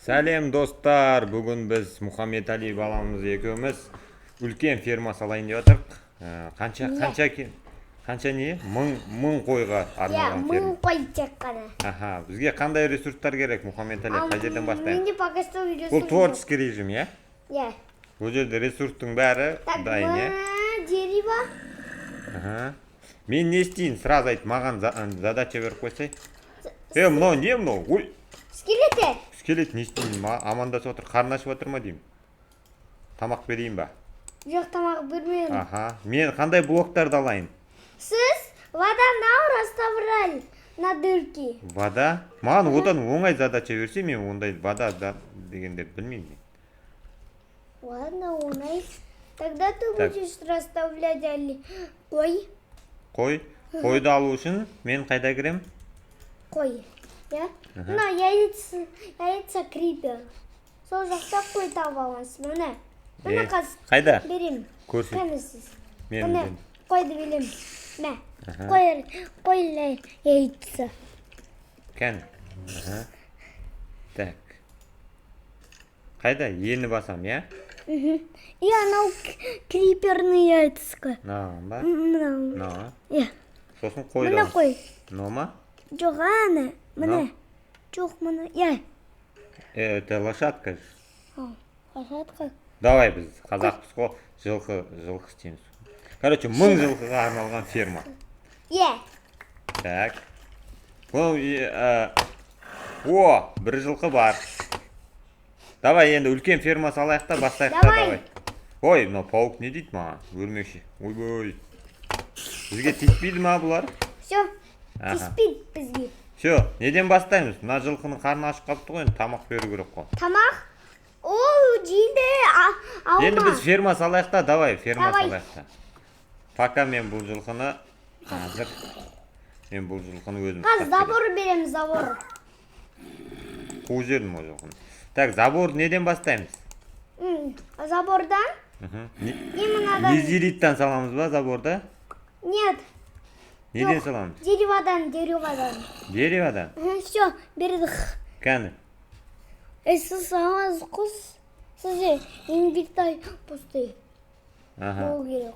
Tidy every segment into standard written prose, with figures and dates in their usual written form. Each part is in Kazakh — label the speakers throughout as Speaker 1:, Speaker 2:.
Speaker 1: Сәлем, достар! Бүгін біз Мұхаммед Али баламыз екеуміз үлкен ферма салайын деп жатырмық. Қанша қанша екен? Қанша не? Мың қойға
Speaker 2: Иә,
Speaker 1: арналған
Speaker 2: 1000
Speaker 1: ферма.
Speaker 2: қой тек қана.
Speaker 1: Аха, бізге қандай ресурстар керек, Мұхаммед Али?
Speaker 2: Ал
Speaker 1: Қай жерден бастаймыз?
Speaker 2: Менде пока что ресурс
Speaker 1: Бұл
Speaker 2: жоқ.
Speaker 1: творческий режим, иә?
Speaker 2: Иә.
Speaker 1: Бұл жерде ресурстың бәрі
Speaker 2: Так,
Speaker 1: дайын, иә?
Speaker 2: мына дерево.
Speaker 1: Аха. Мен не істейін? Сразу айт, маған задача беріп қойсай. Е, мынау не мынау? Ой,
Speaker 2: Скелеті.
Speaker 1: скелет не істейін? Амандасып отыр, қарны ашып отыр ма деймін. Тамақ берейін ба?
Speaker 2: Жоқ, тамақ бермедім.
Speaker 1: Аха. Мен қандай блоктарды алайын?
Speaker 2: Сіз вода нам расставляли на дырки.
Speaker 1: Вода? Маған одан оңай задача берсе, мен ондай вода да, дегенде білмеймін мен.
Speaker 2: Ладно, оңай. Тогда ты
Speaker 1: Так.
Speaker 2: будешь расставлять қой.
Speaker 1: Қой. Қойды алу үшін мен қайда кірем?
Speaker 2: Қой. Иә? Мына яйца, яйца крипер. Сол жақта қой таба аласыз. Міне. Міне,
Speaker 1: Е,
Speaker 2: қазір
Speaker 1: қайда?
Speaker 2: беремін.
Speaker 1: Көрсет.
Speaker 2: Кәне сіз.
Speaker 1: Мен
Speaker 2: Міне,
Speaker 1: мен.
Speaker 2: қойды беремін. Мә.
Speaker 1: Аха.
Speaker 2: Қой, қой яйца.
Speaker 1: Кән. Аха. Так. Қайда? Ені басам, иә?
Speaker 2: И анау криперный яйца.
Speaker 1: Мынаған ба?
Speaker 2: Мынау.
Speaker 1: Мынау.
Speaker 2: Иә.
Speaker 1: Сосын қойды.
Speaker 2: Міне қой.
Speaker 1: Мынау ма?
Speaker 2: Жоқ, ана.
Speaker 1: Мынау?
Speaker 2: Міне. Жоқ, міне. Иә.
Speaker 1: Э, это лошадка же.
Speaker 2: О, лошадка.
Speaker 1: Давай, біз қазақпыз ғой, жылқы істейміз. Короче, 1000 жылқыға арналған ферма.
Speaker 2: Иә.
Speaker 1: Так. Бұл, о, бір жылқы бар. Давай енді үлкен ферма салайық та, бастайық та,
Speaker 2: Давай.
Speaker 1: давай. Ой, мынау паук не дейді маған? Өрмекші. Ойбой. Бізге тиіспейді ма бұлар?
Speaker 2: Все.
Speaker 1: Аха.
Speaker 2: Тиіспейді бізге.
Speaker 1: Все, неден бастаймыз? Мына жылқының қарны ашып қалыпты ғой, енді тамақ беру керек қой.
Speaker 2: Тамақ. Ол жейді. Алма.
Speaker 1: Енді біз ферма салайық та, давай, ферма
Speaker 2: Давай.
Speaker 1: салайық та. Пока мен бұл жылқыны қазір мен бұл жылқыны өзім
Speaker 2: Қазір
Speaker 1: ұстап
Speaker 2: забор береміз, забор.
Speaker 1: келемін. Қуып жібердім ол жылқыны. Так, заборды неден бастаймыз?
Speaker 2: Забордан
Speaker 1: Мхм.
Speaker 2: и мынадан.
Speaker 1: Незериттен саламыз ба заборды?
Speaker 2: Нет.
Speaker 1: Неден
Speaker 2: Жоқ.
Speaker 1: саламыз?
Speaker 2: Дереводан, дереводан.
Speaker 1: Дереводан.
Speaker 2: Все, бердік.
Speaker 1: Кәні.
Speaker 2: Е, сіз саламыз қос. Сізде инвентарь пустой болу керек.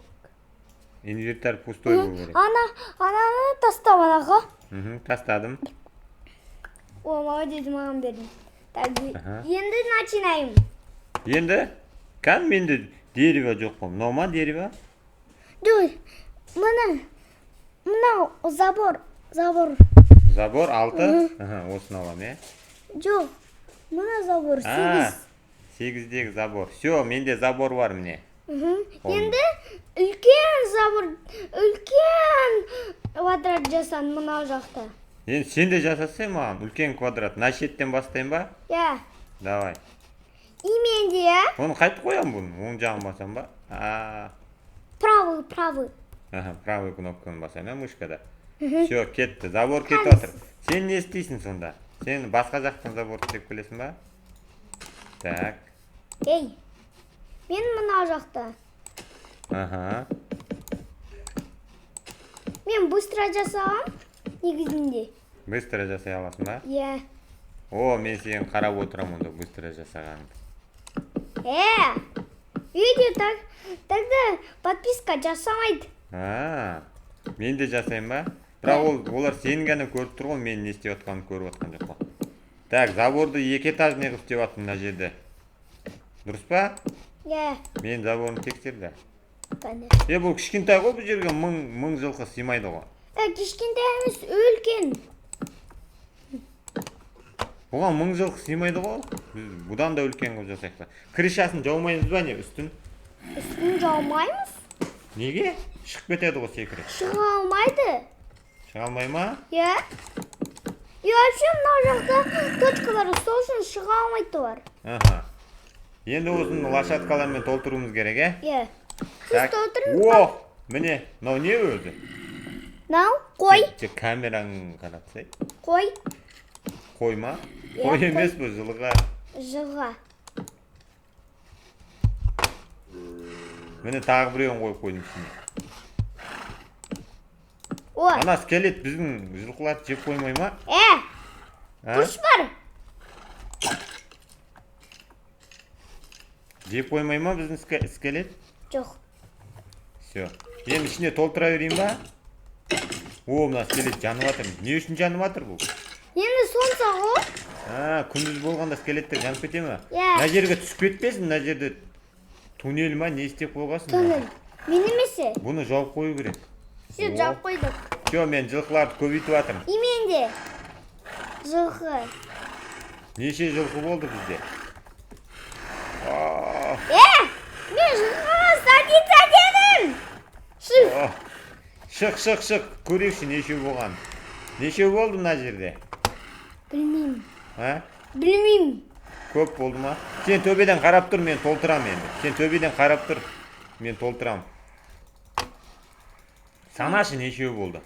Speaker 1: Инвентарь пустой болу керек.
Speaker 2: Ана, ананы тастап анаға.
Speaker 1: Тастадым.
Speaker 2: О, молодец, маған бердің. Так,
Speaker 1: Аха.
Speaker 2: енді начинаем.
Speaker 1: Енді кәні, менде дерево жоқ қой. Мынау ма дерево?
Speaker 2: Жоқ, мына, мынау забор, забор.
Speaker 1: Забор алты. Аха, осыны аламын, иә?
Speaker 2: Жоқ, мына забор
Speaker 1: А,
Speaker 2: 8.
Speaker 1: 8-дегі забор. Все, менде забор бар, міне.
Speaker 2: Енді үлкен забор, үлкен квадрат жасан мынау жақта.
Speaker 1: Енді сен де жасасай маған үлкен квадрат. Мына шеттен бастайын ба?
Speaker 2: Иә.
Speaker 1: Давай.
Speaker 2: И менде, иә?
Speaker 1: Оны қайтып қоямын бұны? Оң жағын басам ба? А,
Speaker 2: Правый, правый.
Speaker 1: аха, правый кнопканы басамын, иә, мышкада. Все, кетті. Забор кетіп жатыр. Сен не істейсің сонда? Сен басқа жақтан забор істеп келесің ба? Так.
Speaker 2: Ей, мен мына жақта.
Speaker 1: Аха.
Speaker 2: Мен быстро жасағам негізінде.
Speaker 1: Быстро жасай аласың ба?
Speaker 2: Иә.
Speaker 1: О, мен сені қарап отырамын онда быстро жасағаныңды.
Speaker 2: Э, видео так, тогда подписка жасамайды.
Speaker 1: А, мен де жасаймын ба? Бірақ ол олар сені ғана көріп тұр ғой, мен не істеп жатқанымды көріп жатқан жоқ қой. Так, заборды екі этажный қылып істеп жатырмын мына жерде. Дұрыс па?
Speaker 2: Иә.
Speaker 1: Мен заборын тексер да.
Speaker 2: Кәне.
Speaker 1: Е, бұл кішкентай ғой, бұл жерге 1000 жылқы сыймайды ғой.
Speaker 2: Э, кішкентай емес, үлкен.
Speaker 1: Бұған 1000 жылқы сыймайды ғой. Біз бұдан да үлкен қылып жасайық та. Крышасын жаумаймыз ба, не, үстін?
Speaker 2: Үстін жаумаймыз.
Speaker 1: Неге? Шығып кетеді ғой секіріп.
Speaker 2: Шыға алмайды.
Speaker 1: Шыға алмай ма?
Speaker 2: Иә. И вообще мына жақта точкалар, сол үшін шыға алмайды олар.
Speaker 1: Аха. Енді осыны лошадкалармен толтыруымыз керек, ә?
Speaker 2: Иә. Сіз
Speaker 1: Так.
Speaker 2: толтырыңыз.
Speaker 1: О, міне, мынау не өзі?
Speaker 2: Мынау қой,
Speaker 1: Сен камераң қаратсай.
Speaker 2: қой,
Speaker 1: Қой ма?
Speaker 2: Иә,
Speaker 1: Қой
Speaker 2: қой.
Speaker 1: емес, бұл жылға.
Speaker 2: Жылға.
Speaker 1: Міне, тағы біреуін қойып қойдым ішіне.
Speaker 2: О,
Speaker 1: Ана скелет біздің жылқыларды жеп қоймай ма?
Speaker 2: э,
Speaker 1: А?
Speaker 2: құрыш бар.
Speaker 1: Жеп қоймай ма біздің скелет?
Speaker 2: Жоқ.
Speaker 1: Все, енді ішіне толтыра берейін ба? О, мына скелет жанып жатыр. Не үшін жанып жатыр бұл?
Speaker 2: Енді солнце ғой.
Speaker 1: А, күндіз болғанда скелеттер жанып кете ме?
Speaker 2: Иә.
Speaker 1: Мына жерге түсіп кетпесін. Мына жерде туннель ма, не істеп қойғансың?
Speaker 2: Туннель. Мен емес.
Speaker 1: Бұны жауып қою керек.
Speaker 2: Все,
Speaker 1: О.
Speaker 2: жауып қойдық.
Speaker 1: Все, мен жылқыларды көбейтіп жатырмын.
Speaker 2: И мен де. Жылқы.
Speaker 1: Неше жылқы болды бізде? А,
Speaker 2: Е! Мен жылқыға садиться дедім. Шық.
Speaker 1: а. Шық, шық, шық, көрейікші, нешеу болған. Нешеу болды мына жерде?
Speaker 2: Білмеймін.
Speaker 1: А?
Speaker 2: Білмеймін.
Speaker 1: Көп болды ма? Сен төбеден қарап тұр, мен толтырамын енді. Сен төбеден қарап тұр, мен толтырамын. Санашы, нешеу болды?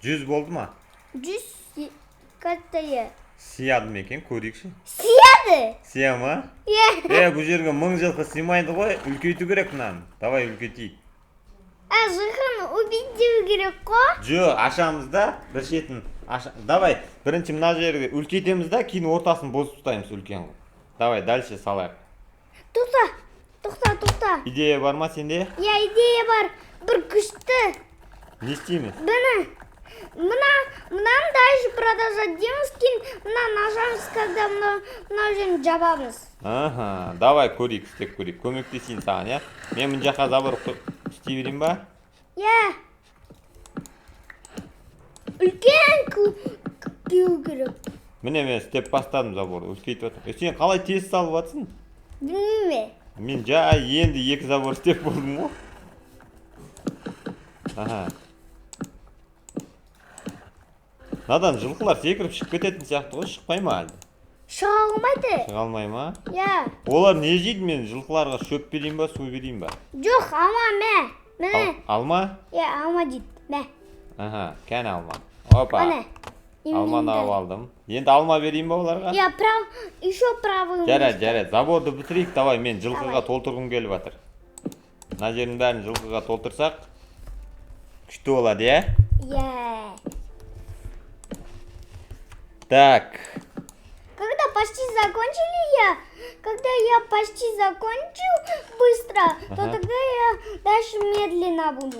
Speaker 1: 100 болды ма?
Speaker 2: 100 как-то иә.
Speaker 1: Сияды ма екен, көрейікші.
Speaker 2: Сияды.
Speaker 1: Сия ма?
Speaker 2: Иә.
Speaker 1: Е, бұл жерге 1000 жылқы сыймайды ғой, үлкейту керек мынаны. Давай үлкейтейік.
Speaker 2: А, жылқыны убить деу керек қой.
Speaker 1: Жо, ашамыз да, бір шетін давай, бірінші мына жерге үлкейтеміз да, кейін ортасын бос ұстаймыз үлкен қылып. Давай, дальше салайық.
Speaker 2: Тоқта. Тоқта, тоқта.
Speaker 1: Идея бар ма сенде?
Speaker 2: Иә, идея бар. Бір күшті.
Speaker 1: Не істейміз?
Speaker 2: Міне. Мынаны дальше продолжать дейміз, кейін мынаны ашамыз, когда мынау жерін жабамыз.
Speaker 1: Аха, давай көрейік, істеп көрейік. Көмектесейін саған, иә? Мен мына жаққа забор істей берейін ба?
Speaker 2: Иә. Үлкен кеу керек.
Speaker 1: Міне, мен істеп бастадым заборды, үлкейтіп жатырмын. Е, сен қалай тез салып жатсың?
Speaker 2: Білмеймін.
Speaker 1: Мен жай енді екі забор істеп болдым ғой. Аха. Мынадан жылқылар секіріп шығып кететін сияқты ғой, шықпай ма әлде?
Speaker 2: Шыға алмайды.
Speaker 1: Шыға алмай ма?
Speaker 2: Иә.
Speaker 1: Олар не жейді? Мен жылқыларға шөп берейін ба, су берейін ба?
Speaker 2: Жоқ, алма, мә. Міне.
Speaker 1: Алма?
Speaker 2: Иә, алма дейді. Мә.
Speaker 1: Аха, кәне алма. Опа.
Speaker 2: Міне.
Speaker 1: Алманы алып алдым. Енді алма берейін ба оларға?
Speaker 2: Иә, прав, еще правый.
Speaker 1: Жарайды, жарайды. Заборды бітірейік, давай, мен жылқыға
Speaker 2: Давай.
Speaker 1: толтырғым келіп жатыр. Мына жердің бәрін жылқыға толтырсақ, күшті болады, иә?
Speaker 2: Иә.
Speaker 1: Так.
Speaker 2: Когда почти закончили я, когда я почти закончу быстро, то тогда я дальше медленно буду.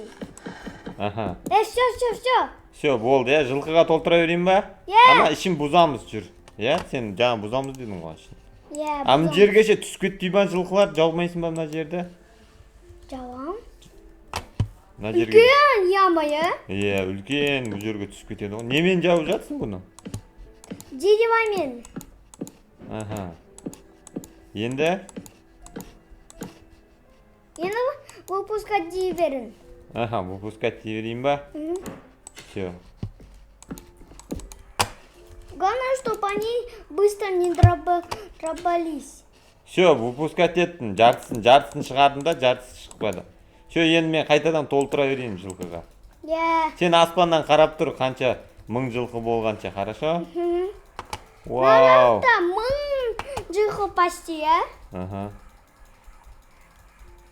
Speaker 1: Аха.
Speaker 2: Все, все, все.
Speaker 1: Все, болды, иә? Жылқыға толтыра берейін ба?
Speaker 2: Иә.
Speaker 1: Ана ішін бұзамыз, жүр. Иә, сен жаңа бұзамыз дедің ғой ішін.
Speaker 2: Иә.
Speaker 1: А мына
Speaker 2: Бұзамыз.
Speaker 1: жерге ше, түсіп кетпей ма жылқылар? Жаумайсың ба мына жерді?
Speaker 2: Жауам.
Speaker 1: Мына жерге.
Speaker 2: Үлкен яма, иә?
Speaker 1: Иә, үлкен, бұл жерге түсіп кетеді ғой. Немен жауып жатсың бұны?
Speaker 2: Деревомен.
Speaker 1: Аха. Енді?
Speaker 2: Енді выпускать дей берін.
Speaker 1: Аха, выпускать дей берейін ба? Все.
Speaker 2: Главное, чтобы они быстро не дробались.
Speaker 1: Все, выпускать еттім. Жартысын шығардым да, жартысы шықпады. Все, енді мен қайтадан толтыра берейін жылқыға.
Speaker 2: Иә.
Speaker 1: Сен аспаннан қарап тұр, қанша мың жылқы болғанша, хорошо?
Speaker 2: Мгм.
Speaker 1: Вау.
Speaker 2: Да, 1000 жылқы почти, иә?
Speaker 1: Аха.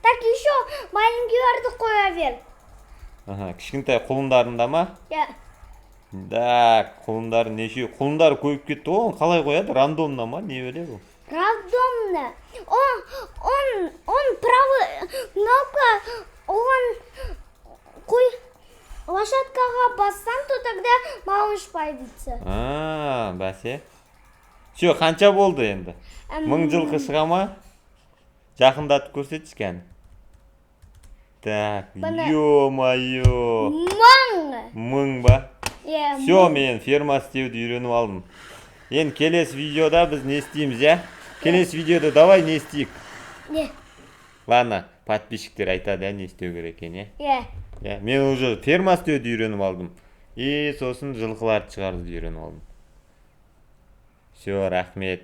Speaker 2: Так, еще маленькийларды қоя бер.
Speaker 1: Аха, кішкентай құлындарында ма?
Speaker 2: Иә.
Speaker 1: Так, құлындары неше? Құлындары көбейіп кетті ғой, оны қалай қояды? Рандомно ма? Не біле бұл?
Speaker 2: Рандомно. Он правый кнопка, оған қой, лошадкаға бассаң, то тогда малыш появится.
Speaker 1: А, бәсе. Все, қанша болды енді? 1000 жылқы шыға ма? Жақындатып көрсетші, кәні. Так,
Speaker 2: Міне.
Speaker 1: ё-моё.
Speaker 2: 1000.
Speaker 1: 1000 ба?
Speaker 2: Иә.
Speaker 1: Все, мен ферма істеуді үйреніп алдым. Енді келесі видеода біз не істейміз, иә? Келесі видеода давай не істейік?
Speaker 2: Не?
Speaker 1: Ладно, подписчиктер айтады, иә, не істеу керек екенін, иә?
Speaker 2: Иә.
Speaker 1: Иә, мен уже ферма істеуді үйреніп алдым. И сосын жылқыларды шығаруды үйреніп алдым. Все, рахмет.